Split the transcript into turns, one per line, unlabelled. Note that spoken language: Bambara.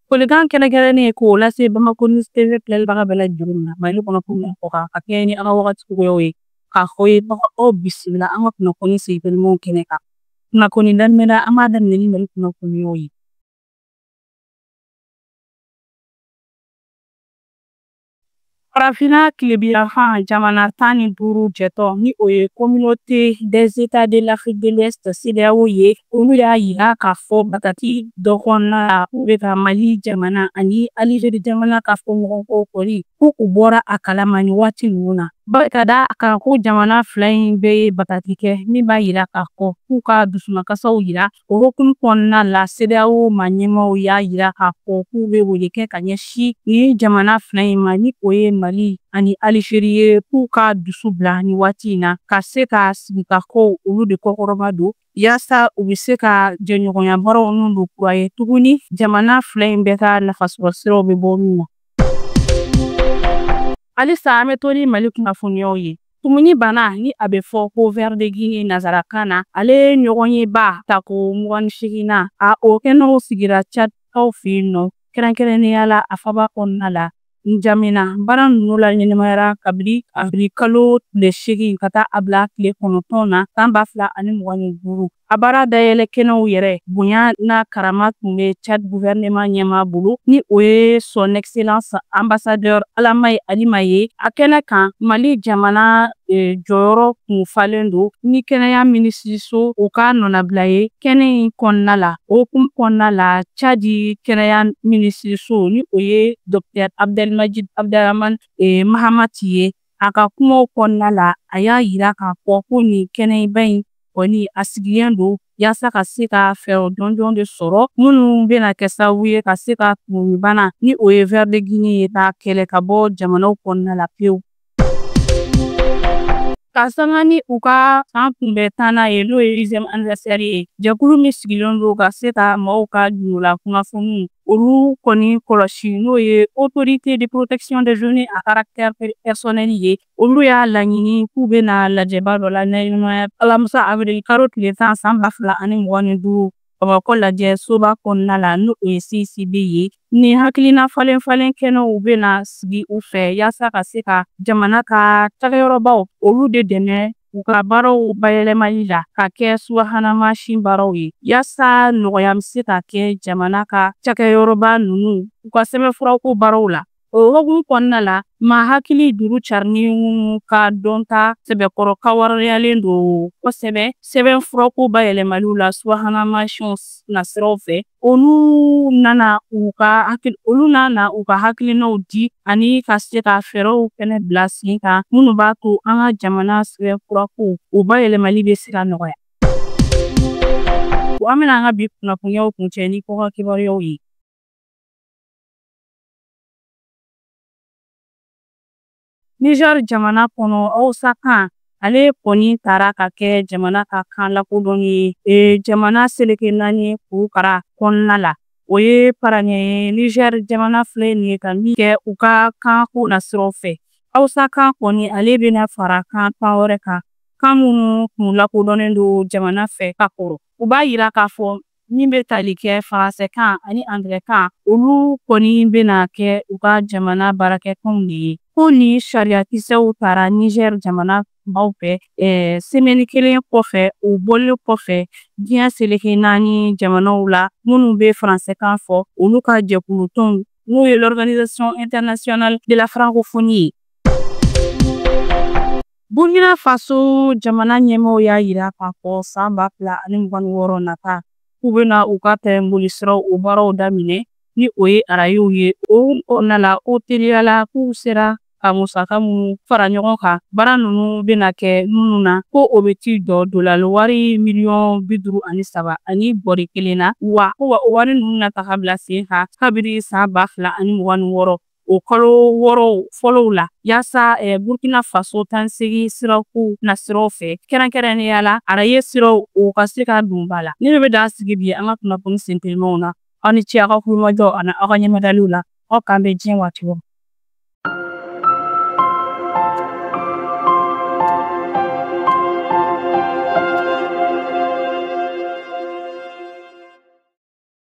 Folikan kɛrɛnkɛrɛnnen ye k'o lase Bamako News TV filɛlibaga bɛɛ lajɛlen ma Mali kɔnɔ kɔ kan ka kɛɲɛ ni an ka wagati cogoyaw ye k'a fɔ ye aw bisimila an ka kunnafoni sigitelimanw kɛnɛ kan. Kunnafoni daminɛ la an b'a daminɛ ni Mali kunnafoniyaw ye. Farafinna tilebinyanfan jamana 15 jɛtɔ ni o ye Communauté des États de l'Afrique de l'Ouest CEDEAO ye, olu y'a yira k'a fɔ bataki dɔ kɔnɔna la k'u bɛ ka Mali jamana ani Algérie jamana ka fɔɲɔgɔnkɔw kɔni k'u u bɔra a kalama nin waati ninnu na. Ka da a kan ko jamana fila in bɛɛ ye bataki kɛ min b'a yira k'a fɔ k'u ka dusumakasaw yira. O hukumu kɔnɔna la CEDEAO maa ɲɛmaaw y'a yira k'a fɔ k'u bɛ wele kɛ ka ɲɛsin nin jamana fila in ma ni o ye Mali ani Algérie ye, k'u ka dusu bila nin waati in na ka se ka sigikafɔw olu de kɔkɔrɔma don yaasa u bɛ se ka jɛɲɔgɔnya baaraw ninnu don kura ye tuguni jamana fila in bɛɛ ka nafasɔrɔ siraw bɛ bɔ min na. Halisa an bɛ to ni Mali kunnafoniyaw ye. Tumuni bana ni a bɛ fɔ ko ver de Guinée nansarakan na, ale ɲɔgɔnyeba tako 28nan a o kɛnɛw sigira Tchadkaw fɛ yen nɔ, kɛrɛnkɛrɛnnenya la a faba kɔnɔna la N'Djamena. Baara ninnu la ɲɛnamayara kabini avril kalo tile 8 ka taa a bila tile 9 na san 2025. A baara dayɛlɛ kɛnɛw yɛrɛ bonya n'a karama tun bɛ Tchad gouvernement ɲɛmaa bolo ni o ye son excellence ambassadeur Alamaye Alima ye. A kɛnɛ kan Mali jamana jɔyɔrɔ kun falen don ni kɛnɛya minisiriso o ka nɔnabila ye kɛnɛ in kɔnɔna la. O hukumu kɔnɔna la Tchad kɛnɛya minisiriso ni o ye Dr Abdelmajid Abderrahman Mahamat ye, a ka kumaw kɔnɔna la a y'a yira k'a fɔ ko nin kɛnɛba in kɔni a sigilen don yaasa ka se ka fɛɛrɛ jɔnjɔn de sɔrɔ minnu bɛna kɛ sababu ye ka se ka tumuni ni o ye ver de Guinée ye k'a kɛlɛ ka bɔ jamanaw kɔnɔna la pewu. Ka sanga ni u ka san kunbɛn tannan ye n'o ye 10e anniversaire ye, jɛkulu min sigilen don ka se ka maaw ka gundola kunnafoniw olu kɔni kɔlɔsi n'o ye autorité de protection des données à caractère personnel ye, olu y'a laɲini k'u bɛna lajɛba dɔ la ɲɛnamaya alamisa avril kalo tile 10 san 2025 Bamakɔ lajɛ soba kɔnɔna la n'o ye CICB ye. Nin hakilina falen falen kɛnɛw bɛna sigi u fɛ yaasa ka se ka jamana ka cakɛyɔrɔbaw olu de dɛmɛ u ka baaraw bayɛlɛmali la ka kɛ subahana mansin baaraw ye, yaasa nɔgɔya bɛ se ka kɛ jamana ka cakɛyɔrɔba ninnu u ka sɛbɛnfurako baaraw la. O hukumu kɔnɔna la maa hakili juru carinni minnu ka dɔnta sɛbɛkɔrɔ kawariyalen don kosɛbɛ sɛbɛnfurako bayɛlɛmaliw la subahana mansinw nasiraw fɛ, olu nana u ka hakilinaw di ani ka se ka fɛɛrɛw fɛnɛ bila sen kan minnu b'a to an ka jamana sɛbɛnfurako o bayɛlɛmali bɛ se ka nɔgɔya. An bɛna an ka bi kunnafoniyaw kuncɛ ni kɔkan kibaruyaw ye. Niger jamana kɔnɔ Hausa kan ale kɔni taara ka kɛ jamana ka kan lakodɔnni ye jamana seleke naani kurukara kɔnɔna la. O ye paraɲɛ ye Niger jamana filɛ nin ye ka min kɛ u ka kanko nasiraw fɛ. Hausa kan kɔni ale bɛna fara kan 10 wɛrɛ kan, kan minnu kun lakodɔnnen don jamana fɛ ka kɔrɔ. U b'a yira k'a fɔ min bɛ tali kɛ faransɛkan ani angilɛkan olu kɔni bɛna kɛ u ka jamana baarakɛkanw de ye. Ko ni sariyakisɛw taara Niger jamana baw fɛ semaine kelen kɔfɛ o bɔlen kɔfɛ diɲɛ seleke naani jamanaw la minnu bɛ faransɛkan fɔ olu ka jɛkulutɔnw n'o ye l'Organisation internationale de la francophonie ye. Burkina Faso jamana ɲɛmaaw y'a yira k'a fɔ san 2026 nata k'u bɛna u ka tɛrɛnboli siraw o baaraw daminɛ ni o ye arayow ye. O kɔnɔna la ko teliya la k'u sera ka musaka minnu fara ɲɔgɔn kan baara ninnu bɛna kɛ minnu na ko o bɛ t'i jɔ dolari wari miliyɔn 53 ani bɔrɛ kelen na, wa ko o wari ninnu na taga bila sen kan kabini san 2026 o kalo 6 fɔlɔw la yaasa Burkina Faso tansegin sirako nasiraw fɛ kɛrɛnkɛrɛnnenya la araye siraw o ka se ka don ba la. Ne bɛ dan sigi bi an ka kunnafoni sentelimanw na. Aw ni ce aw ka kulomajɔ ani aw ka ɲɛmadaliw la. Aw k'an bɛn diɲɛ waati wɛrɛ.